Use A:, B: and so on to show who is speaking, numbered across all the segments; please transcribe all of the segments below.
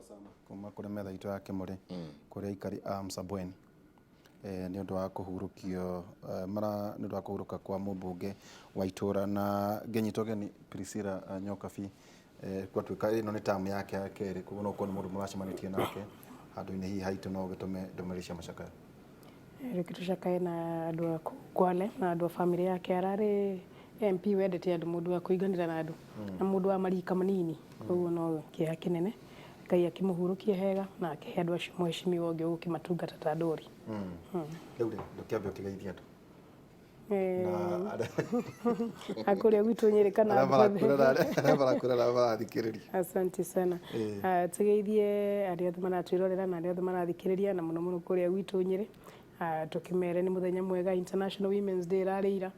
A: Sana kuma kũrĩ metha itũ ya Kĩmũrĩ, kũrĩ aikari a Msambweni, nĩ ũndũ wa kũhurũkio mara nĩ ũndũ wa kũhurũka kwa mũmbunge wa itũra. Na ngĩnyitwo geni Priscilla Nyokabi, gwatuĩka ĩno nĩ tamu yake ya kerĩ, koguo no ũkorwo nĩ mũndũ mũracemanĩtie nake handũ-inĩ hihi haitũ, no ũgĩtũme ndũmĩrĩri cia macakaya.
B: Reke tũcakae na andũ a Kwale na andũ a bamĩrĩ yake. Ararĩ MP wendete andũ, mũndũ wa kũiganĩra na andũ na mũndũ wa marika manini, koguo no kĩeha kĩnene. Ngai akĩmũhurũkie hega na akĩhe andũ acio mũheshimiwa ũngĩ ũgũkĩmatungata ta ndũri.
A: Rĩu rĩ, ndũkĩambe ũkĩgeithie andũ na
B: akũrĩa gwitũ Nyĩrĩ kana
A: arĩa
B: andũ othe.
A: marakwĩrora, arĩa marakwĩrora, arĩa marathikĩrĩria.
B: Asante sana. Ah, tũgeithie arĩa othe maratwĩrorera na arĩa othe marathikĩrĩria, na mũno mũno kũrĩa gwitũ Nyĩrĩ. Ah, tũkĩmere nĩ mũthenya mwega, International Women's Day ĩrarĩ ira.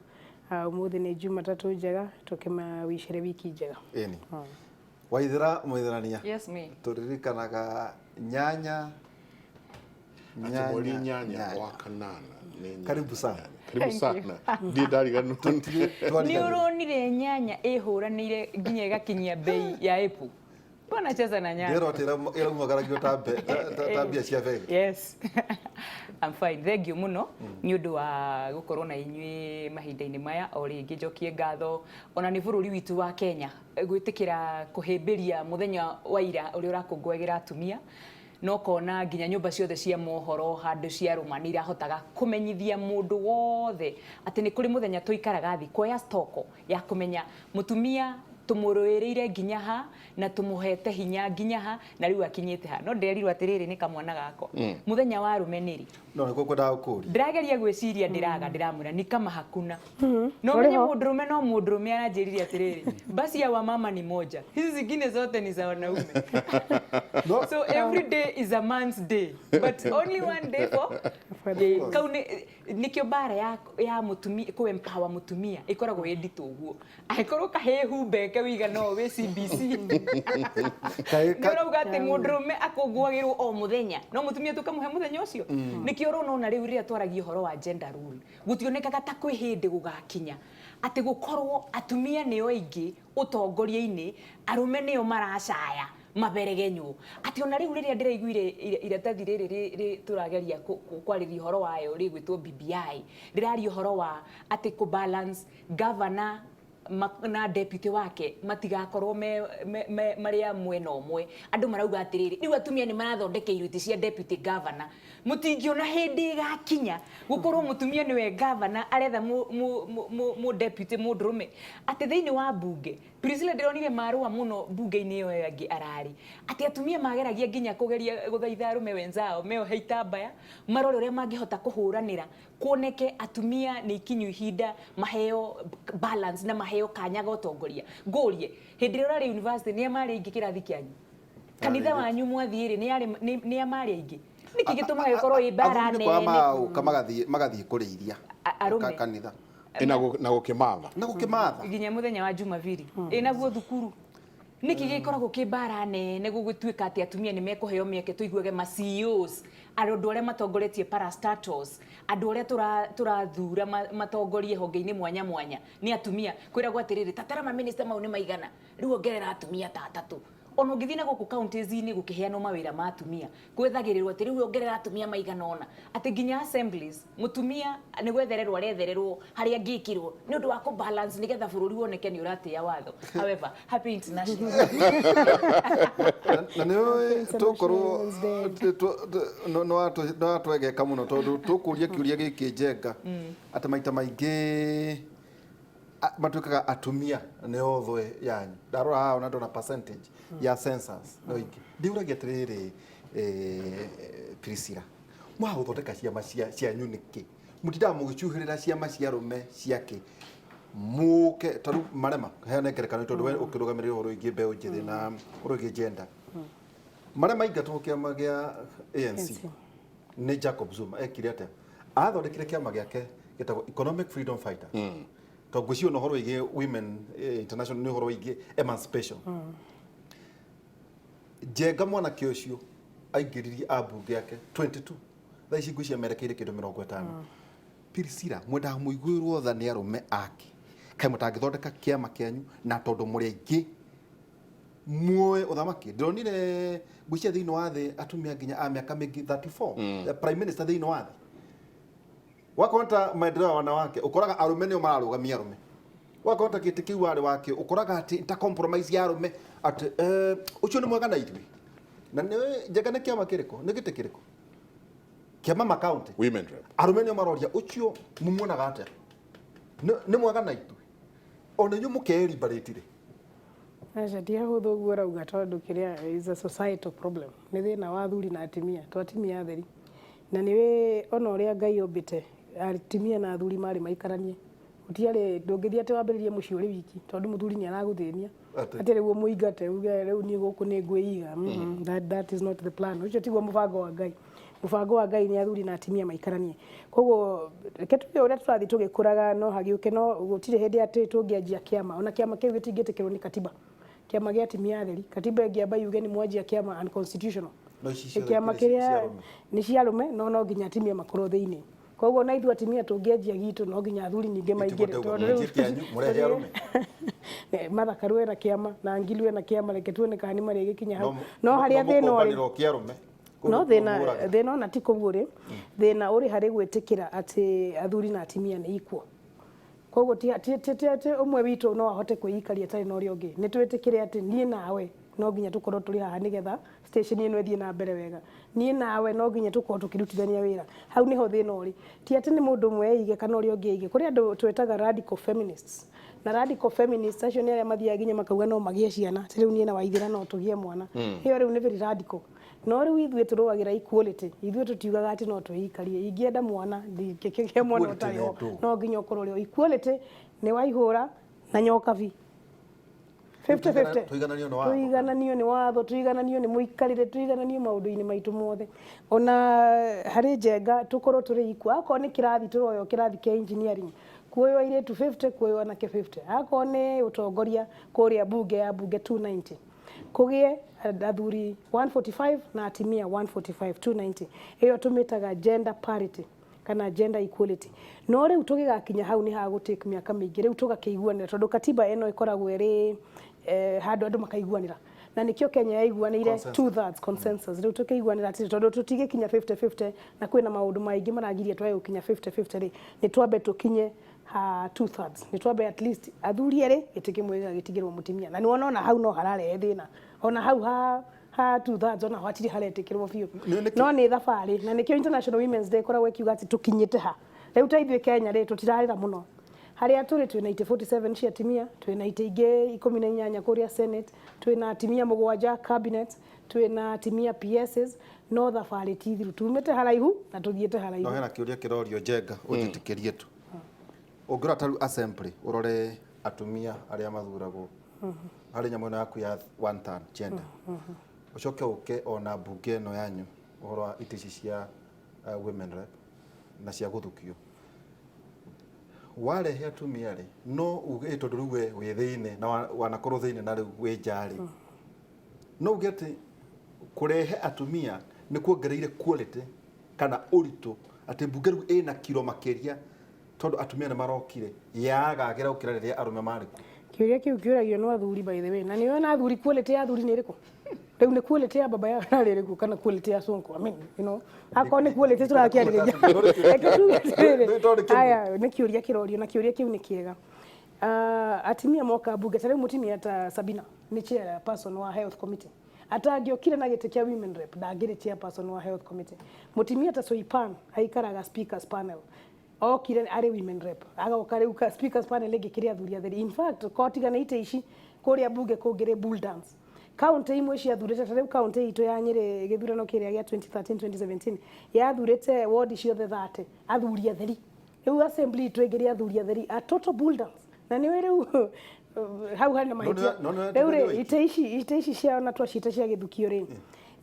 B: Ah, ũmũthĩ nĩ Jumatatũ njega, tũkĩmawicĩre wiki njega.
A: Ĩni Waithĩra Mũithĩrania.
C: Yes, me.
A: Tũririkanaga nyanya.
D: Atĩ mweri 8 wa kanana nĩ nyanya.
A: Karibu sana.
D: Karibu sana, ndiĩ ndariganĩrwo.
C: Nĩ ũronire nyanya ĩhũranĩire nginya ĩgakinyia bei ya Apple? Mbona cheza na nyanya?
A: Ndĩrwo atĩ ĩraumagaragio ta mbia cia bengi.
C: Yes. I'm fine. Thank you mũno nĩ ũndũ wa gũkorwo na inyuĩ mahinda-inĩ maya. O rĩngĩ njokie ngatho ona nĩ bũrũri witũ wa Kenya gwĩtĩkĩra kũhĩmbĩria mũthenya wa ira ũrĩa ũrakũngũagĩra atumia, na ũkona nginya nyũmba ciothe cia mohoro handũ ciarũma nĩ irahotaga kũmenyithia mũndũ wothe atĩ nĩ kũrĩ mũthenya tũikaraga thĩ kuoya stoko ya kũmenya mũtumia tũmũrũĩrĩire nginya ha na tũmũhete hinya nginya ha na rĩu akinyĩte ha. No ndĩrerirwo atĩrĩrĩ, nĩ kamwana gakwa, mũthenya wa arũme nĩrĩ?
A: No nĩkuo kwendaga gũkũria.
C: Ndĩrageria gwĩciria, ndĩraga, ndĩramwĩra ni kama hakuna no menye mũndũrũme, no mũndũrũme aranjĩrire atĩrĩrĩ, basi ya wamama ni moja, hizi zingine zote ni za wanaume. So every day is a man's day but only one day for kau nĩkĩo mbara ya mũtumia, kũ empower mũtumia, ĩkoragwo ĩ nditũ ũguo. Angĩkorwo kahĩhu mbeke wĩigana ũũ wĩ CBC, nĩ ũrauga atĩ mũndũrũme akũngũagĩrwo o mũthenya, no mũtumia tũkamũhe mũthenya ũcio. Nĩkĩo ũrona ona rĩu rĩrĩa twaragia ũhoro wa gender rule, gũtionekaga ta kwĩ hĩndĩ gũgakinya atĩ gũkorwo atumia nĩo aingĩ ũtongoria-inĩ, arũme nĩo maracaya maberegenywo. Atĩ ona rĩu rĩrĩa ndĩraiguire iratathi rĩrĩ tũrageria kwarĩria ũhoro wayo rĩgwĩtwo BBI, rĩraria ũhoro wa atĩ kũ balance governor na deputy wake matigakorwo me marĩ a mwena ũmwe. Andũ marauga atĩrĩrĩ, rĩu atumia nĩ marathondekeirwo itĩ cia deputy governor, mũtingĩona hĩndĩ ĩgakinya gũkorwo mũtumia nĩwe governor aretha mũ deputy mũndũrũme, atĩ thĩinĩ wa mbunge. Priscilla, ndĩronire marũa mũno mbunge-inĩ ĩyo ĩngĩ ararĩ atĩ atumia mageragia nginya kũgeria gũthaitha arũme wenzao meohe itambaya marore ũrĩa mangĩhota kũhũranĩra kuoneke atumia nĩ ikinyu ihinda maheo balance na maheo kanya ga ũtongoria. Ngũrie, hĩndĩ ĩrĩa ũrarĩ university, nĩa marĩ aingĩ kĩrathi kĩanyu? Kanitha wanyu mwathiĩ rĩ, nĩa marĩ aingĩ? Nĩkĩ gĩtũmaga ĩkorwo ĩ mbara
A: Athuri nĩ kwaga
C: nene?
A: Maũka magathiĩ kũrĩithia
C: Arũme.
A: kanitha.
D: Na gũkĩmatha.
A: Na gũkĩmatha.
C: Nginya mũthenya wa Jumapili ĩ naguo thukuru, nĩkĩ gĩkoragwo kĩ mbara nene gũgĩtuĩka atĩ atumia nĩ mekũheo mĩeke, tũiguage ma CEOs, andũ arĩa matongoretie parastatals, andũ arĩa tũrathura matongorie honge-inĩ mwanya mwanya nĩ atumia? Kwĩragwo atĩrĩrĩ, tatara maminista mau nĩ maigana, rĩu ongerera atumia ta atatũ. Ona ũngĩthiĩ na gũkũ counties-inĩ gũkĩheanwo mawĩra ma atumia, gwethagĩrĩrwo atĩ rĩu ongerera atumia maigana ũna, atĩ nginya assemblies mũtumia nĩ gwethererwo arethererwo harĩa angĩkĩrwo nĩ ũndũ wa kũ balance, nĩgetha bũrũri woneke nĩ ũratĩĩa watho. However, happy international
A: Na nĩ ũĩ tũkorwo
B: Women's Day.
A: Nĩ watwegeka mũno, tondũ tũkũria kĩũria gĩkĩ njenga atĩ maita maingĩ matuĩkaga atumia nĩo thwe yanyu. Ndarora haha ona ndona percentage ya census no ingĩ. Ndiũragia atĩrĩrĩ, Priscilla, mwaga gũthondeka ciama cianyu nĩkĩ? Mũtindaga mũgĩcuhĩrĩra ciama cia arũme ciake mũke ta rĩu marema heane ngerekano, tondũ we ũkĩrũgamĩrĩra ũhoro wĩgiĩ mbeũ njĩthĩ na ũhoro wĩgiĩ gender. Marĩa maingatwo kĩama gĩa ANC
B: ANC.
A: nĩ Jacob Zuma ekire atĩa? Athondekire kĩama gĩake gĩtagwo Economic Freedom Fighters, tondũ ngwĩciria ona ũhoro wĩgiĩ women international nĩ ũhoro wĩgiĩ emancipation. Njenga mwanake ũcio aingĩririe ambunge ake 22, thaa ici ngwĩciria merekeire kĩndũ 50. Priscilla, mwendaga mũiguĩrwo tha nĩ arũme ake, kaĩ mũtangĩthondeka kĩama kĩanyu na tondũ mũrĩ aingĩ? Muoe ũthamaki. Ndĩronire ngwĩciria thĩinĩ wa thĩ atumia nginya a mĩaka mĩingĩ 34 prime minister thĩinĩ wa thĩ. Wakorwo ta maendeleo ya wanawake, ũkoraga arũme nĩo mararũgamia arũme. Wakorwo ta gĩtĩ kĩu warĩ wakĩo, ũkoraga atĩ ta compromise ya arũme atĩ ũcio nĩ mwega na ithuĩ. Na nĩ Njenga, nĩ kĩama kĩrĩkũ, nĩ gĩtĩ kĩrĩkũ kĩa mama county?
D: Women rep.
A: Arũme nĩo maroria ũcio mumuonaga atĩa, nĩ mwega na ithuĩ, ona inyuĩ mũkerimbarĩtire.
B: Aca, ti hahũthũ ũguo ũrauga, tondũ kĩrĩa is a societal problem, nĩ thĩna wa athuri na atumia, to atumia atheri. Na nĩwĩ ona ũrĩa Ngai ombĩte atumia na athuri marĩ maikaranie, gũtiarĩ ndũngĩthiĩ atĩ wambĩrĩrie mũciĩ ũrĩ wiki tondũ mũthuri nĩ aragũthĩnia.
A: Atĩ?
B: Atĩ rĩu ũmũingate uge rĩu niĩ gũkũ nĩ ngwĩiga. That is not the plan. Ũcio tiguo mũbango wa Ngai. Mũbango wa Ngai nĩ athuri na atumia maikaranie. Koguo reke tuge ũrĩa tũrathiĩ tũgĩkũraga no hagĩũke, no gũtirĩ hĩndĩ atĩ tũngĩanjia kĩama, ona kĩama kĩu gĩtingĩtĩkĩrwo nĩ katiba. Kĩama gĩa atumia atheri, katiba ĩngĩamba yuge nĩ mwanjia kĩama, unconstitutional.
A: No ici ciothe
B: Kĩama
A: ikĩrĩ cia
B: kĩrĩa
A: arũme.
B: Nĩ cia arũme, no nginya atumia makorwo thĩinĩ. Koguo na ithuĩ atumia tũngĩanjia gitũ, no nginya athuri ningĩ maingĩre.
A: Ndauga,
B: Tondũ rĩu
A: mwanjie kĩanyu, mũrehe arũme.
B: Martha Karua ena kĩama na Ngilu ena kĩama, reke tuone kana nĩ marĩgĩkinya hau. No harĩa thĩna ũrĩ
A: mũkombanĩro kĩa arũme.
B: No thĩna, thĩna ona ti kũguo rĩ, thĩna ũrĩ harĩ gwĩtĩkĩra atĩ athuri na atumia nĩ equal. Koguo ti atĩ ũmwe witũ no ahote kwĩikaria atarĩ na ũrĩa ũngĩ. Nĩ twĩtĩkĩre atĩ niĩ nawe no nginya tũkorwo tũrĩ haha nĩgetha station ĩno ĩthiĩ na mbere wega. Niĩ nawe no nginya tũkorwo tũkĩrutithania wĩra. Hau nĩho thĩna ũrĩ. Ti atĩ nĩ mũndũ ũmwe eige kana ũrĩa ũngĩ eige. Kũrĩ andũ twĩtaga radical feminists, na radical feminists acio nĩ arĩa mathiaga nginya makauga no magĩe ciana, atĩ rĩu niĩ na Waithĩra no tũgĩe mwana. Ĩyo rĩu nĩ very radical. No rĩu ithuĩ tũrũagĩra equality. Ithuĩ tũtiugaga atĩ no twĩikarie. Ingĩenda mwana, ndingĩkĩgĩa mwana
A: Equality
B: ũtarĩ ho.
A: nĩ ndũ?
B: No nginya ũkorwo ũrĩ ho. Equality nĩ waihũra na nyokabi 50-50.
A: Tũigananio nĩ watho.
B: Tũigananio nĩ watho, tũigananio nĩ mũikarĩre, tũigananio maũndũ-inĩ maitũ mothe. Ona harĩ Njenga tũkorwo tũrĩ equal. Akorwo nĩ kĩrathi tũroywo, kĩrathi kĩa engineering, kuoywo airĩtu 50, kuoywo anake 50. Akorwo nĩ ũtongoria kũrĩa bunge ya bunge 290, kũgĩe athuri 145 na atimia 145, 290. Ĩyo tũmĩtaga gender parity kana gender equality. No rĩu tũgĩgakinya hau nĩ hagũtake mĩaka mĩingĩ. Rĩu tũgakĩiguanĩra, tondũ katiba ĩno ĩkoragwo ĩrĩ handũ andũ makaiguanĩra, na nĩkĩo Kenya yaiguanĩire.
A: Consensus.
B: Two thirds consensus. Rĩu tũkĩiguanĩra atĩrĩ, tondũ tũtigĩkinya 50-50 na kwĩna maũndũ maingĩ maragiria twage gũkinya 50-50 rĩ, nĩ twambe tũkinye ha two thirds, nĩ twambe at least athuri erĩ, gĩtĩ kĩmwe gĩgagĩtigĩrwo mũtumia. Na nĩ wona ona hau no hararehe thĩna, ona hau ha two thirds ona ho hatirĩ haretĩkĩrwo biũ. No nĩ thabarĩ, na nĩkĩo International Women's Day ĩkoragwo ĩkiuga atĩ tũkinyĩte ha. Rĩu ta ithuĩ Kenya rĩ, tũtirarĩra mũno harĩa tũrĩ. Twĩna itĩ 47 cia atumia, twĩna itĩ ingĩ 18 kũrĩa Senate, twĩna atumia 7 cabinet, twĩna atumia PSs, no thabarĩ ti thiru. Tumĩte haraihu na tũthiĩte haraihu.
A: No hena kĩũria kĩrorio, Njenga, ũnjĩtĩkĩrie tu. Ũngĩrora ta rĩu assembly, ũrore atumia arĩa mathuragwo harĩ nyamũ ĩno yaku ya one term gender, ũcoke ũke ona mbunge ĩno yanyu, ũhoro wa itĩ ici cia women rep na cia gũthukio, warehe atumia rĩ, no uge tondũ rĩu we wĩ thĩinĩ na wanakorwo thĩinĩ na rĩu wĩ nja rĩ, no uge atĩ kũrehe atumia nĩ kuongereire quality kana ũritũ, atĩ mbunge rĩu ĩna kiro makĩria tondũ atumia nĩ marokire yagagĩra gũkĩra rĩrĩa arũme marĩ kuo?
B: Kĩũria kĩu kĩũragio no athuri, by the way. Na nĩ ona athuri, quality ya athuri nĩ ĩrĩkũ rĩu? Nĩ quality ya baba yao yarĩ ĩrĩkũ kana quality ya Sonko? I mean, akorwo nĩ quality tũrakĩarĩrĩria, reke tuge atĩrĩrĩ.
A: Tondũ kĩmwe.
B: Aya nĩ kĩũria kĩrorio, na kĩũria kĩu nĩ kĩega. Atumia moka bunge, ta rĩu mũtumia ta Sabina nĩ chairperson wa health committee. Atangĩokire na gĩtĩ kĩa women rep, ndangĩrĩ chairperson wa health committee. Mũtumia ta Soipan aikaraga speakers panel, okire arĩ women rep, agoka rĩu ka speakers panel ĩngĩ kĩrĩ athuri atheri. In fact, kotiga nĩ itĩ ici kũrĩa bunge kũngĩrĩ bull dance. Kaunti imwe ciathurĩte, ta rĩu kaunti itũ ya Nyĩrĩ, gĩthurano kĩrĩa gĩa 2013 2017 yathurĩte wodi ciothe 30 athuri atheri. Rĩu assembly itũ ĩngĩrĩ athuri atheri, a total bull dance. Na nĩwe rĩu hau harĩ na mahĩtia.
A: No nĩ
B: Rĩu rĩ,
A: nĩ
B: itĩ ici cia ona twaciĩta cia gĩthukio rĩ,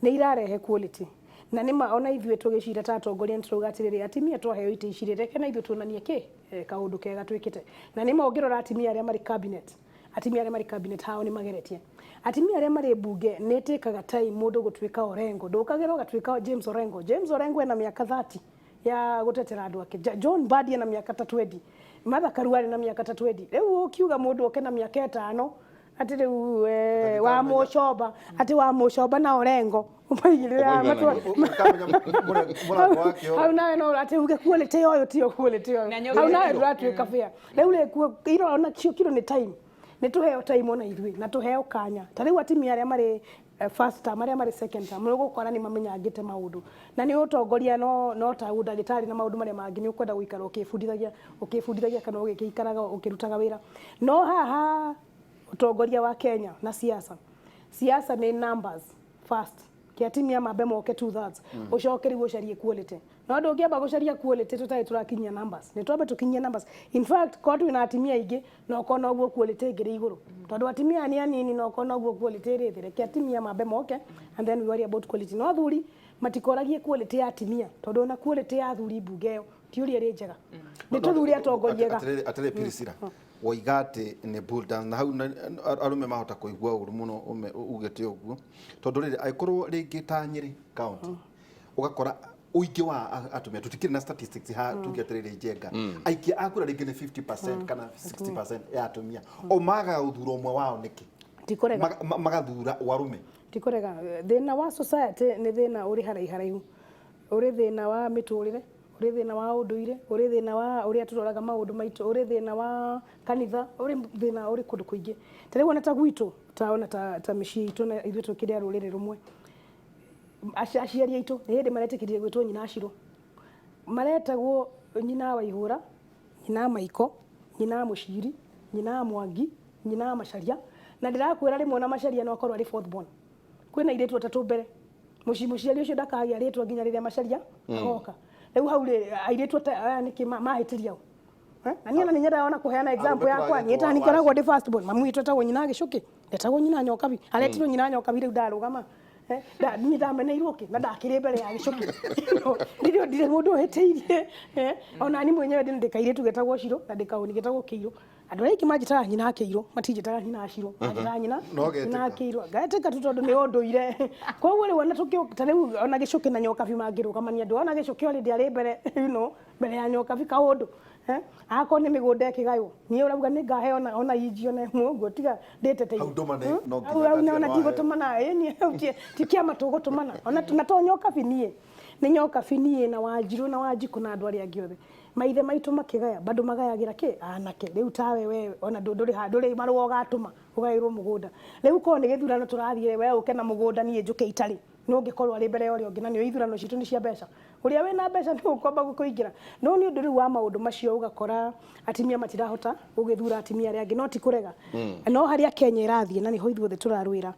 B: nĩ irarehe quality. Na nĩ ma ona ithuĩ tũgĩcira ta atongoria nĩ tũrauga atĩrĩrĩ, atumia twaheo itĩ ici rĩ, reke na ithuĩ tuonanie kĩ kaũndũ kega twĩkĩte. Na nĩ ma ũngĩrora atumia arĩa marĩ cabinet, atumia arĩa marĩ cabinet hao nĩ mageretie. Atumia arĩa marĩ mbunge, nĩ ĩtĩkaga time mũndũ gũtuĩka Orengo. Ndũkagĩra ũgatuĩka James Orengo. James Orengo ena mĩaka 30 ya gũtetera andũ ake. John Mbadi ena mĩaka ta 20, Martha Karua arĩ na mĩaka ta 20. Rĩu ũkiuga mũndũ oke na mĩaka 5. Atĩ rĩu wa mũcomba, atĩ wa mũcomba na Orengo ũmaigĩrĩra matua.
A: Mũrango wa kĩoro.
B: Hau nawe no atĩ uge quality ũyũ tiyo quality ũyũ.
C: Na
B: Hau nawe ndũratuĩka fair. Rĩu rĩ kuo iro ona cio kiro nĩ time. Nĩ tũheo time ona ithuĩ na tũheo kanya. Ta rĩu atumia arĩa marĩ first term, arĩa marĩ second term, nĩ ũgũkora nĩ mamenyangĩte maũndũ. Na nĩ ũtongoria no ta ũndagĩtarĩ na maũndũ marĩa mangĩ, nĩ ũkwenda gũikara ũkĩbundithagia kana ũgĩkĩikaraga ũkĩrutaga wĩra. No haha ũtongoria wa Kenya na siasa, siasa nĩ numbers first. Ke atumia mambe moke 2/3, ũcoke rĩu ũcarie quality. No ndũngĩamba gũcaria quality tũtarĩ tũrakinyia numbers. Nĩ twambe tũkinyie numbers. In fact, korwo twĩna atumia aingĩ no korwo noguo quality ĩngĩrĩ igũrũ, tondũ atumia nĩ anini no korwo noguo quality ĩrĩ thĩ. Reke atumia mambe moke and then we worry about quality. No athuri matikoragie quality ya atumia, tondũ ona quality ya athuri mbunge ĩyo ti ũrĩa ĩrĩ njega. Nĩ tũthure atongoria ega.
A: Atĩrĩrĩ Priscilla, woiga atĩ nĩ bull dance, na hau arũme mahota kũigua ũru mũno ugĩte ũguo, tondũ rĩrĩ angĩkorwo rĩngĩ ta Nyĩrĩ county ũgakora ũingĩ wa atumia, tũtikĩrĩ na statistics ha tuge atĩrĩrĩ Njenga, aikia a kura rĩngĩ nĩ 50% kana 60% ya atumia, o magaga gũthura ũmwe wao nĩkĩ?
B: Ti kũrega.
A: Magathura warume.
B: Ti kũrega. Thĩna wa society nĩ thĩna ũrĩ haraiharaihu, ũrĩ thĩna wa mĩtũrĩre, ũrĩ thĩna wa ũndũire, ũrĩ thĩna wa ũrĩa tũroraga maũndũ maitũ, ũrĩ thĩna wa kanitha, ũrĩ thĩna ũrĩ kũndũ kũingĩ. Ta rĩu ona ta gwitũ, ta ona ta mĩciĩ itũ, na ithuĩ tũkĩrĩ a rũrĩrĩ rũmwe, aciari aitũ nĩ hĩndĩ maretĩkĩrire gwĩtwo nyina Acirũ, maretagwo nyina wa Ihũra, nyina Maiko, nyina Mũciri, nyina Mwangi, nyina Macaria. Na ndĩrakwĩra rĩmwe ona Macaria no akorwo arĩ fourth born. Kwĩna airĩtu atatũ mbere, mũciari ũcio ndakagĩa rĩtwa nginya rĩrĩa Macaria agoka. Rĩu hau rĩ airĩtu aya nĩkĩ mahĩtĩria o? Na niĩ ona nĩ nyendaga ona kũheana example yakwa. Niĩ ta nikoragwo ndĩ first born, mamu witũ etagwo nyina Gĩcũkĩ, etagwo nyina Nyokabi, aretirwo nyina Nyokabi. Rĩu ndarũgama, niĩ ndameneirwo kĩ na ndakĩrĩ mbere ya Gĩcũkĩ? Ndirĩ mũndũ ũhĩtĩirie. Ona niĩ mwenyewe ndĩ kairĩtu getagwo Cirũ na ndĩ kaũni getagwo Kĩirũ. Andũ arĩa aingĩ manjĩtaga nyina Kĩirũ, matinjĩtaga nyina Cirũ, manjĩtaga nyina
A: No getĩka.
B: nyina Kĩirũ. Ngetĩka tu tondũ nĩ ũndũire. Koguo rĩu ona tũkĩ ta rĩu ona Gĩcũkĩ na Nyokabi mangĩrũgamania, ndũrona Gĩcũkĩ already arĩ mbere, mbere ya Nyokabi kaũndũ. Akorwo nĩ mĩgũnda ĩkĩgaywo, niĩ ũrauga nĩ ngaheo ona inji ona ĩmwe ũguo, tiga ndĩteteire.
A: Hau ndũmane, no nginya
B: Hau
A: ngatigwo
B: ona
A: waheo.
B: tigũtũmana, ĩĩ, niĩ hau ti kĩama tũgũtũmana. Ona na to Nyokabi niĩ, nĩ Nyokabi niĩ na Wanjirũ na Wanjikũ na andũ arĩa angĩ othe. Maithe maitũ makĩgaya, bado magayagĩra kĩ anake. Rĩu tawe we ona ndũrĩ ha ndũrĩ marũa ũgatũma ũgaĩrwo mũgũnda. Rĩu korwo nĩ gĩthurano tũrathiĩ, we ũke na mũgũnda niĩ njũke itarĩ, no ũngĩkorwo arĩ mbere ya ũrĩa ũngĩ. Na nĩo ithurano citũ nĩ cia mbeca, ũrĩa wĩna mbeca nĩ ũkwamba kũingĩra. No nĩ ũndũ rĩu wa maũndũ macio ũgakora atumia matirahota gũgĩthura atumia arĩa angĩ. No ti kũrega, no harĩa Kenya ĩrathiĩ na nĩho ithuothe tũrarũĩra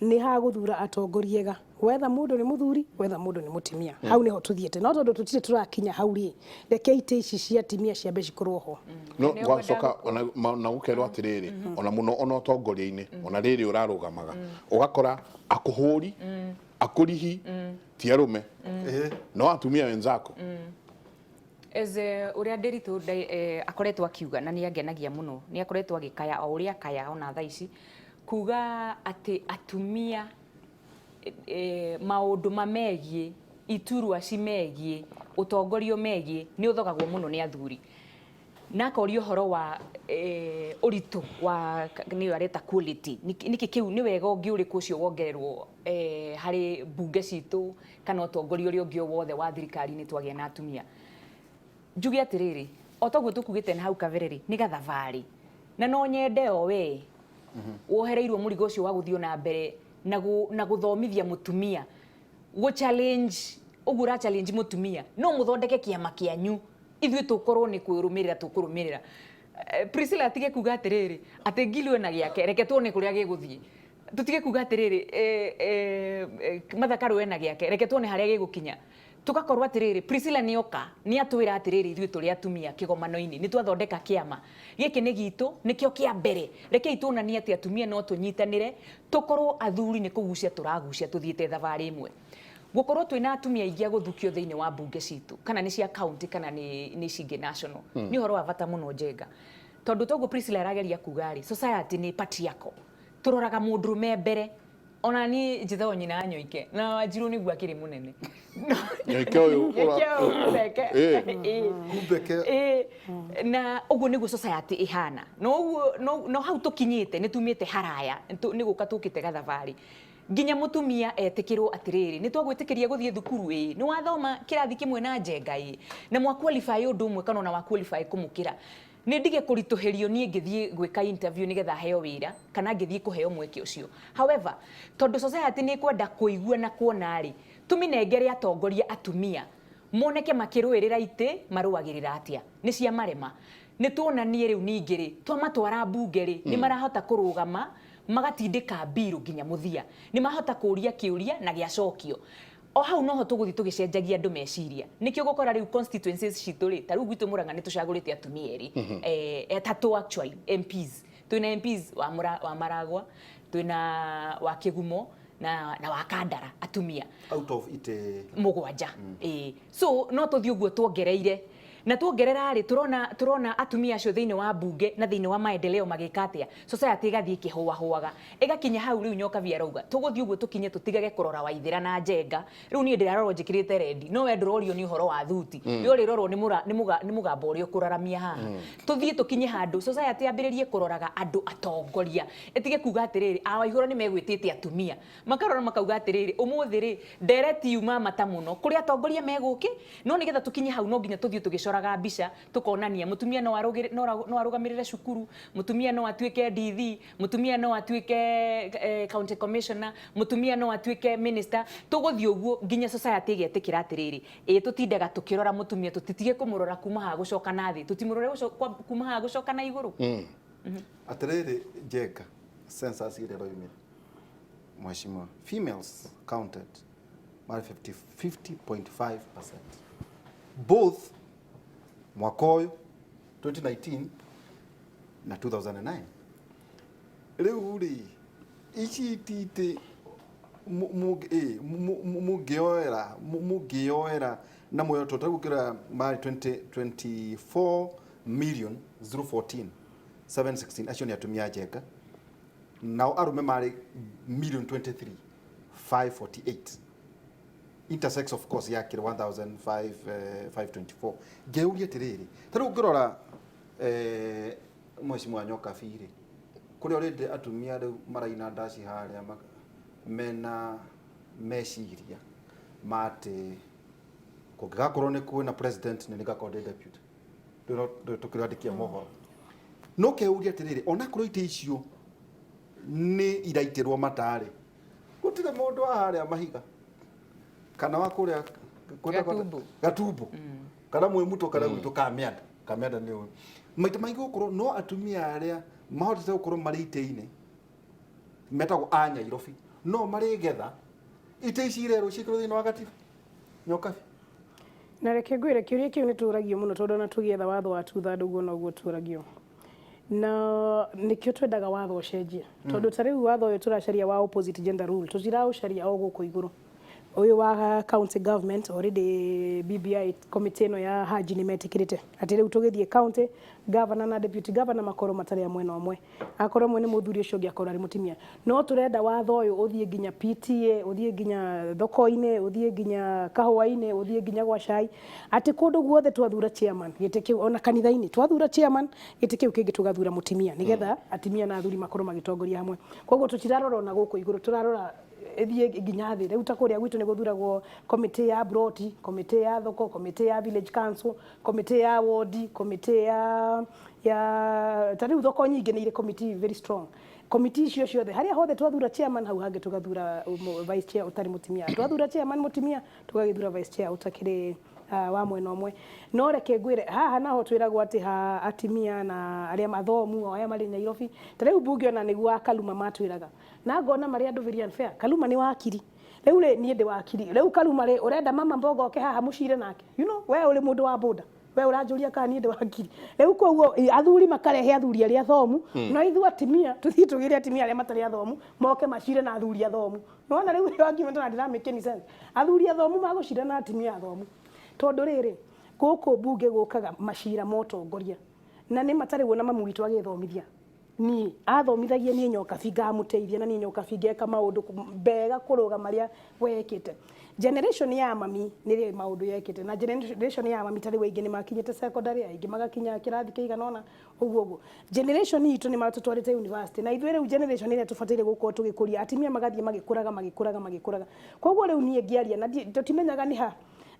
B: nĩ ha gũthura atongoria ega. Wetha mũndũ nĩ mũthuri, wetha mũndũ nĩ mũtumia, hau nĩho tũthiĩte. No tondũ tũtirĩ tũrakinya hau rĩ, reke itĩ ici cia atumia ciambe cikorwo ho.
D: No
C: Nĩ
D: gwacoka ona na gũkerwo atĩrĩrĩ, ona mũno ona ũtongoria-inĩ, ona rĩrĩ ũrarũgamaga ũgakora akũhũri akũrihi ti arũme no atumia wenzako.
C: As ũrĩa Ndiritu akoretwo akiuga, na nĩ angenagia mũno, nĩ akoretwo agĩkaya o ũrĩa akaya ona thaa ici, kuga atĩ atumia maũndũ mamegiĩ iturwa cimegiĩ ũtongoria ũmegiĩ nĩ ũthogagwo mũno nĩ athuri. Na akoria ũhoro wa ũritũ wa nĩyo areta quality. Nĩkĩ kĩu nĩ wega ũngĩ ũrĩkũ ũcio wongererwo harĩ mbunge citũ kana ũtongoria ũrĩa ũngĩ o wothe wa thirikari-inĩ twagĩa na atumia? Njuge atĩrĩrĩ, o toguo tũkugĩte na hau kabere rĩ, nĩ gathabarĩ, na no nyende o we wohereirwo mũrigo ũcio wa gũthiĩ na mbere na gũthomithia mũtumia, gũ challenge ũguo ũra challenge mũtumia, no mũthondeke kĩama kĩanyu, ithuĩ tũkorwo nĩ kwĩrũmĩrĩra tũkũrũmĩrĩra. Priscilla atige kuga atĩrĩrĩ atĩ Ngilu ena gĩake, reke tuone kũrĩa gĩgũthiĩ. Tũtige kuga atĩrĩrĩ Martha Karua ena gĩake, reke tuone harĩa gĩgũkinya. Tũgakorwo atĩrĩrĩ Priscilla nĩoka nĩ atwĩra atĩrĩrĩ ithuĩ tũrĩ atumia kĩgomano-inĩ nĩ twathondeka kĩama gĩkĩ nĩ gitũ, nĩkĩo kĩa mbere. Rekei tuonanie atĩ atumia no tũnyitanĩre, tũkorwo athuri nĩ kũgucia tũragucia tũthiĩte thabarĩ ĩmwe. Gũkorwo twĩna atumia aingĩ a gũthukio thĩinĩ wa mbunge citũ, kana nĩ cia county kana nĩ cingĩ national, nĩ ũhoro wa bata mũno Njenga, tondũ toguo Priscilla arageria kuga rĩ, society nĩ patriarchal, tũroraga mũndũrũme mbere. Ona niĩ njĩtagwo nyina wa Nyoike na Wanjiru nĩguo akĩrĩ mũnene.
D: Nyoike ũyũ
C: Nyoike ũyũ Kumbeke. Ĩĩ.
A: Kumbeke.
C: Ĩĩ. Na ũguo nĩguo society ĩhana. Na ũguo no hau tũkinyĩte nĩ tumĩte haraya, nĩ gũka tũkĩte gathabarĩ. Nginya mũtumia etĩkĩrwo atĩrĩrĩ, nĩ twagwĩtĩkĩria gũthiĩ thukuru ĩĩ, nĩ wathoma kĩrathi kĩmwe na Njenga ĩĩ, na mwa qualify ũndũ ũmwe kana ona wa qualify kũmũkĩra. Nĩ ndige kũritũhĩrio niĩ ngĩthiĩ gwĩka interview nĩgetha heo wĩra kana ngĩthiĩ kũheo mweke ũcio. However, tondũ society nĩ ĩkwenda kũigua na kuona rĩ, tũmĩnengere atongoria atumia moneke makĩrũĩrĩra itĩ marũagĩrĩra atĩa. Nĩ cia marema. Nĩ tuonanie rĩu ningĩ rĩ, twamatwara mbunge rĩ, nĩ marahota kũrũgama magatindĩka mbirũ nginya mũthia. Nĩ mahota kũria kĩũria na gĩacokio. O hau noho tũgũthiĩ tũgĩcenjagia andũ meciria. Nĩkĩo ũgũkora rĩu constituencies citũ rĩ, ta rĩu gwitũ Murang'a nĩ tũcagũrĩte atumia erĩ, atatũ actually MPs. Twĩna MPs wa wa Maragwa, twĩna wa Kĩgumo na wa Kandara atumia.
A: Out of ite
C: 7. Ĩĩ. So no tũthiĩ ũguo tuongereire. Na tuongerera rĩ, turona atumia acio thĩinĩ wa mbunge na thĩinĩ wa maendeleo magĩka atĩa. Society ĩgathiĩ ĩkĩhũahũaga. Ĩgakinya hau rĩu Nyokabi arauga, tũgũthiĩ ũguo tũkinye tũtigage kũrora Waithĩra na Njenga. Rĩu niĩ ndĩrarorwo njĩkĩrĩte rendi, no we ndũrorio nĩ ũhoro wa thuti. We ũrĩrorwo nĩ mũgambo ũrĩa ũkũraramia haha. Tũthiĩ tũkinye handũ society yambĩrĩrie kũroraga andũ atongoria. Ĩtige kuga atĩrĩrĩ, a Waihũra nĩ megwĩtĩte atumia. Makarora makauga atĩrĩrĩ, ũmũthĩ rĩ, ndereti yuma mata mũno kũrĩ atongoria megũkĩ, no nĩgetha tũkinye hau no nginya tũthiĩ tũgĩcoraga mbica, tũkonania mũtumia no arũgamĩrĩre cukuru, mũtumia no atuĩke DD, mũtumia no atuĩke county commissioner, mũtumia no atuĩke minister. Tũgũthiĩ ũguo nginya society ĩgetĩkĩra atĩrĩrĩ, ĩĩ tũtindaga tũkĩrora mũtumia, tũtitige kũmũrora kuma haha gũcoka na thĩ, tũtimũrore kuma haha gũcoka na igũrũ.
A: Atĩrĩrĩ Njenga, census ĩrĩa ĩroimire, Mheshimiwa, females counted marĩ 50.5%. Both mwaka ũyũ 2019 na 2009. Rĩu rĩ, ici ti itĩ mũngĩoera na muoyo tondũ gũkĩra marĩ 24 million 014 716, acio nĩ atumia a Njenga. Nao arũme marĩ million 23 548. Intersex of course yakĩrĩ 1524. Ngeyũria atĩrĩrĩ, ta rĩu ũngĩrora Mheshimiwa Nyokabi rĩ, kũrĩa ũrĩndĩ atumia rĩu maraina ndaci harĩa mena meciria ma atĩ kũngĩgakorwo nĩ kwĩna president nĩ ngakorwo ndĩ deputy. Rĩu tũkĩrandĩkia mohoro. No keyũria atĩrĩrĩ, onakorwo itĩ icio nĩ iraitĩrwo matarĩ, gũtirĩ mũndũ wa harĩa mahiga kana wa kũrĩa
C: Gatumbo.
A: Gatumbo. Kana Mwĩmuto kana gwitũ Kamianda. Kamianda nĩ ũĩ. Maita maingĩ gũkorwo no atumia arĩa mahotete gũkorwo marĩ itĩ-inĩ metagwo a Nyairobi no marĩgetha itĩ ici irerwo ciĩkĩrwo thĩinĩ wa gatiba. Nyokabi.
B: Na reke ngwĩre kĩũria kĩu nĩ tũragio mũno tondũ ona tũgĩetha watho wa 2/3 ũguo noguo tũragio. Na nĩkĩo twendaga watho ũcenjie. Tondũ ta rĩu watho ũyũ tũracaria wa opposite gender rule tũtiraũcaria o gũkũ igũrũ. Ũyũ wa county government already BBI committee ĩno ya Haji nĩ metĩkĩrĩte atĩ rĩu tũgĩthiĩ county governor na deputy governor makorwo matarĩ a mwena ũmwe, akorwo ũmwe nĩ mũthuri ũcio ũngĩ akorwo arĩ mũtumia. No tũrenda watho ũyũ ũthiĩ nginya PTA, ũthiĩ nginya thoko-inĩ, ũthiĩ nginya kahũa-inĩ, ũthiĩ nginya gwa cai, atĩ kũndũ guothe twathura chairman gĩtĩ kĩu, ona kanitha-inĩ twathura chairman gĩtĩ kĩu kĩngĩ tũgathura mũtumia, nĩgetha atumia na athuri makorwo magĩtongoria hamwe. Koguo tũtirarora ona gũkũ igũrũ, tũrarora ĩthiĩ nginya thĩ. Rĩu ta kũrĩa gwitũ nĩ gũthuragwo committee ya broti, committee ya thoko, committee ya village council, committee ya ward, committee ya ta rĩu thoko nyingĩ nĩ irĩ committee very strong. Committee icio ciothe harĩa hothe twathura chairman, hau hangĩ tũgathura vice chair ũtarĩ mũtumia, twathura chairman mũtumia tũgagĩthura vice chair ũtakĩrĩ wa mwena ũmwe. No reke ngwĩre haha naho twĩragwo atĩ ha atumia na arĩa mathomu o arĩa marĩ Nairobi, ta rĩu mbunge ona nĩguo Kaluma matwĩraga, na ngona marĩ andũ very unfair. Kaluma nĩ wakiri, rĩu rĩ niĩ ndĩ wakiri, rĩu Kaluma rĩ ũrenda mama mboga oke haha mũcire nake, you know, we ũrĩ mũndũ wa boda, we ũranjũria kana niĩ ndĩ wakiri. Rĩu koguo athuri makarehe athuri arĩa athomu, no ithuĩ atumia tũthiĩ tũgĩre atumia arĩa matarĩ athomu moke macire na athuri athomu. Nĩwona rĩu ĩyo argument ona ndĩra make any sense. Athuri athomu magũcira na atumia athomu, tondũ rĩrĩ gũkũ mbunge gũkaga macira ma ũtongoria na nĩ matarĩ guo na mamu witũ agĩthomithia Niĩ athomithagia niĩ Nyokabi, ngamũteithia na niĩ Nyokabi ngeka maũndũ mbega kũrũga marĩa wekĩte. Generation ya mami nĩ maũndũ yekĩte, na generation ya mami tarĩu aingĩ nĩ makinyĩte secondary, aingĩ magakinya kĩrathi kĩigana ũna ũguo ũguo. Generation itũ nĩ matũtwarĩte university, na ithuĩ rĩu generation ĩrĩa tũbataire gũkorwo tũgĩkũria atimia magathiĩ magĩkũraga, magĩkũraga, magĩkũraga. Koguo rĩu niĩ ngĩaria na tũtimenyaga nĩ ha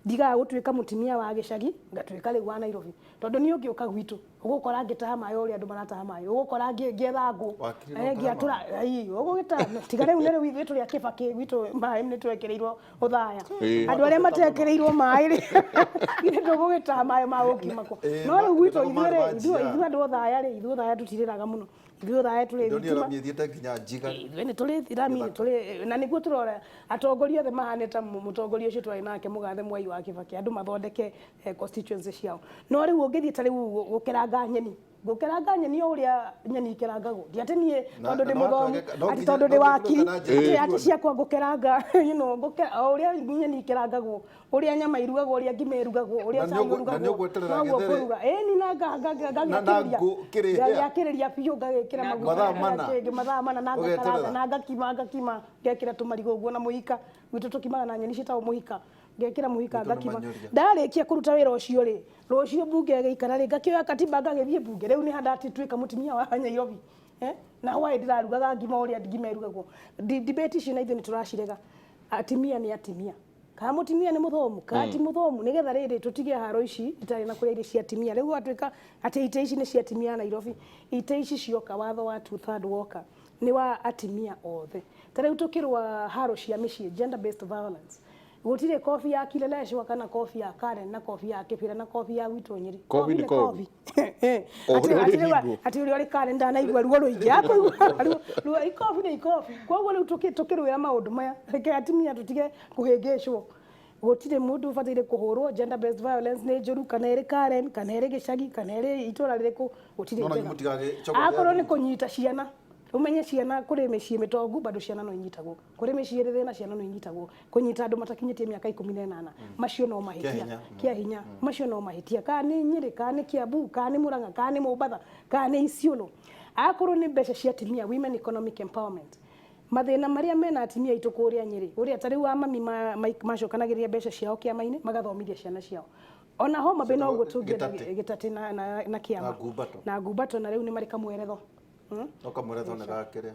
B: ndigaga gũtuĩka mũtumia wa gĩcagi ngatuĩka rĩu wa Nairobi, tondũ niĩ ũngĩũka gwitũ ũgũkora ngĩtaha maĩ o ũrĩa andũ marataha maĩ, ũgũkora ngĩetha ngũ.
A: Wakiri no ũtahe
B: ngĩatũra ĩĩ, ũgũgĩtaha tiga rĩu nĩ rĩu ithuĩ tũrĩ a Kĩbakĩ, gwitũ maĩ nĩ twekĩrĩirwo ũthaya. Andũ arĩa matekĩrĩirwo maĩ rĩ, ithuĩ tũgũgĩtaha maĩ ma gũkima kũ? No rĩu gwitũ
A: gwĩtagwo
B: ithuĩ
A: maĩ
B: rĩ,
A: ma
B: ithuĩ
A: njia.
B: ithuĩ andũ othaya rĩ, ithuĩ othaya tũtirĩraga mũno, ithuĩ othaya tũrĩ
A: Ndonire
B: thitima.
A: rami ĩthiĩte nginya njiga.
B: Ithuĩ nĩ tũrĩ rami, nĩ tũrĩ na nĩguo tũrora atongoria othe mahane ta mũtongoria ũcio twarĩ nake mũgathe Mwai wa Kĩbakĩ, andũ mathondeke constituency ciao. No rĩu ũngĩthiĩ ta rĩu gũkeranga nyeni, gũkeranga nyeni o ũrĩa nyeni ikerangagwo, ndi atĩ niĩ tondũ ndĩ
A: na
B: mũthomu,
A: no
B: atĩ
A: nginya
B: tondũ ndĩ
A: no nginya
B: wakiri,
A: tuĩke na njĩra
B: atĩ
A: ĩkuona.
B: ciakwa ngũkeranga, o ũrĩa nyeni ikerangagwo, ũrĩa nyama irugagwo, ũrĩa ngima ĩrugagwo, ũrĩa
A: Na
B: cai
A: na nĩ
B: ũrugagwo,
A: ũgweterera
B: noguo
A: gĩthere.
B: ngũruga. Ĩni na
A: Na
B: ngagĩakĩrĩria.
A: ngũ kĩrĩhĩa.
B: Ngagĩakĩrĩria biũ, ngagĩkĩra
C: Na
B: maguta
A: Mathaa
B: na
A: mana.
B: kĩngĩ, mathaa mana, na
A: Ũgeterera.
B: ngakaranga, na ngakima, ngakima, ngekĩra tũmarigũ ũguo na mũhika. Gwitũ tũkimaga na nyeni ciĩtagwo mũhika. Ngekĩra mũhika,
A: Gwitũ nĩ
B: ngakima.
A: manyũria.
B: Ndarĩkia kũruta wĩra ũcio rĩ, rũciũ mbunge ĩgĩikara rĩ, ngakĩoya katiba ngagĩthiĩ mbunge. Rĩu nĩ handatuĩka mũtumia wa Nairobi. Na hwaĩ ndĩrarugaga ngima ũrĩa ngima ĩrugagwo. Debate icio na ithuĩ nĩ tũracirega. Atimia nĩ atimia. Kana mũtumia nĩ mũthomu, kana ti mũthomu, nĩgetha rĩrĩ tũtige haro ici itarĩ na kũrĩa irĩ cia atimia. Rĩu gwatuĩka atĩ itĩ ici nĩ cia atimia a Nairobi, itĩ ici cioka, watho wa two third woka, nĩ wa atimia othe. Ta rĩu tũkĩrũa haro cia mĩciĩ, gender based violence, gũtirĩ kobi ya Kileleshwa kana kobi ya Karen na kobi ya Kĩbĩra na kobi ya gwitũ Nyĩrĩ.
D: Kobi nĩ
B: nĩ
D: kobi.
B: kobi.
D: O
B: Atĩ
D: ũrĩa ũrĩ
B: atĩ rĩu
D: hingo.
B: atĩ ũrĩa ũrĩ Karen ndanaigua ruo rũingĩ, akũigua ruo ruo, ikobi nĩ ikobi. Koguo rĩu tũkĩrũĩra maũndũ maya, reke atimia tũtige kũhĩngĩcwo. Gũtirĩ mũndũ ũbataire kũhũrwo. Gender based violence nĩ njũru, kana ĩrĩ Karen, kana ĩrĩ gĩcagi, kana ĩrĩ itũra rĩrĩkũ, gũtirĩ
A: No na
B: njega.
A: mũtigagĩcogothe
B: Akorwo nĩ
A: athuri.
B: kũnyita ciana, ũmenye ciana kũrĩ mĩciĩ mĩtongu bado ciana no inyitagwo, kũrĩ mĩciĩ ĩrĩ thĩna ciana no inyitagwo. Kũnyita andũ matakinyĩtie mĩaka 18, macio no mahĩtia.
A: Kĩa hinya.
B: Kĩa hinya, macio no mahĩtia. Kana nĩ Nyĩrĩ, kana nĩ Kiambu, kana nĩ Murang'a, kana nĩ Mombatha, kana nĩ Isiolo. Akorwo nĩ mbeca cia atimia, women economic empowerment, mathĩna marĩa mena atimia aitũ kũrĩa Nyĩrĩ, ũrĩa ta rĩu amami macokanagĩrĩria mbeca ciao kĩama-inĩ magathomithia ciana ciao. Ona Homa Bay noguo tũngĩenda.
A: Gĩtatĩ.
B: Gĩtatĩ na kĩama.
A: Na ngumbato.
B: Na ngumbato, na rĩu nĩ marĩ kamweretho.
A: No kamweretho nĩ gakĩrĩa.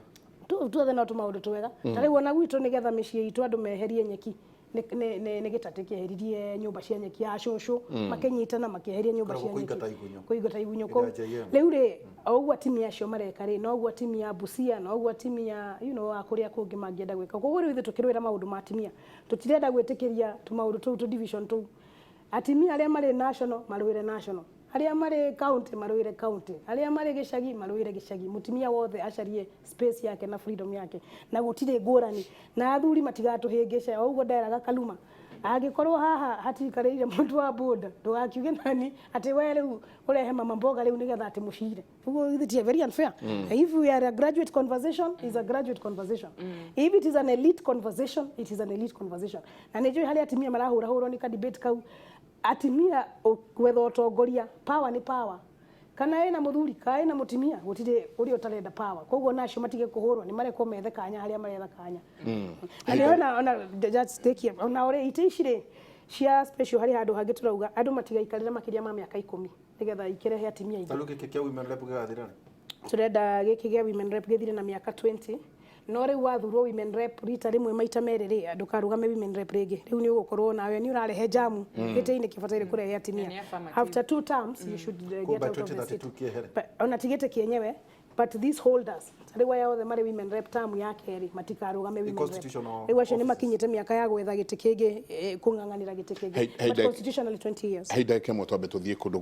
B: Tuothe no tũmaũndũ twega. Ta rĩu ona gwitũ nĩgetha mĩciĩ itũ andũ meherie nyeki, nĩ gĩtatĩ kĩeheririe nyũmba cia nyeki ya cũcũ, makĩnyitana makĩeheria nyũmba
A: Koragwo
B: cia nyeki.
A: kũingata igunyũ.
B: Kũingata igunyũ
A: Hĩndĩ
B: kũu.
A: ya JM.
B: Rĩu rĩ, o ũguo atimia acio mareka rĩ, noguo atimia a Busia, noguo atimia a kũrĩa kũngĩ mangĩenda gwĩka. Koguo rĩu ithuĩ tũkĩrũĩra maũndũ ma atimia, tũtirenda gwĩtĩkĩria tũmaũndũ tũu, tũ division tũu. Atimia arĩa marĩ national marũĩre national, arĩa marĩ county marũĩre county, arĩa marĩ gĩcagi marũĩre gĩcagi. Mũtumia wothe acarie space yake na freedom yake, na gũtirĩ ngũrani, na athuri matigatũhĩngĩce. O ũguo nderaga Kaluma, angĩkorwo haha hatikarĩire mũndũ wa boda, ndũgakiuge nani atĩ we rĩu ũrehe mama mboga rĩu nĩgetha atĩ mũcire ũguo. It is very unfair. If we are a graduate conversation, is a graduate conversation. If it is an elite conversation, it is an elite conversation. Na nĩ njũĩ harĩa atimia marahũrahũrwo nĩ ka debate kau. Atimia gwetha ũtongoria, power nĩ power, kana ĩna mũthuri kana ĩna mũtumia, gũtirĩ ũrĩa ũtarenda power. Koguo nacio matige kũhũrwo, nĩ marekwo methe kanya harĩa maretha kanya. Na nĩ ona just take care, ona ũrĩa itĩ ici rĩ cia special, harĩ handũ hangĩ tũrauga andũ matigaikarĩre makĩria ma mĩaka 10 nĩgetha ikĩrehe atimia aingĩ.
A: Ta rĩu gĩkĩ kĩa women rep gĩgathira rĩ?
B: Tũrenda gĩkĩ gĩa women rep gĩthire na mĩaka 20. No rĩu wathurwo women rep rita rĩmwe maita merĩ rĩ, ndũkarũgame women rep rĩngĩ. Rĩu nĩ ũgũkorwo nawe nĩ ũrarehe jamu gĩtĩ-inĩ kĩbataire kũrehe atimia.
C: Na nĩ affirmative.
B: After two terms you should get
A: By
B: out of the seat.
A: 2032 kĩehere.
B: But ona tigĩte kĩenyewe, but these holders, rĩu aya othe marĩ women rep term ya kerĩ matikarũgame women rep.
A: Constitutional
B: Rĩu acio nĩ
A: offices.
B: makinyĩte mĩaka ya gwetha gĩtĩ kĩngĩ, kũng'ang'anĩra gĩtĩ kĩngĩ.
D: Hey, hey,
B: But
D: Dek.
B: constitutionally 20 years.
D: Hei, ndagĩka ĩmwe twambe tũthiĩ kũndũ.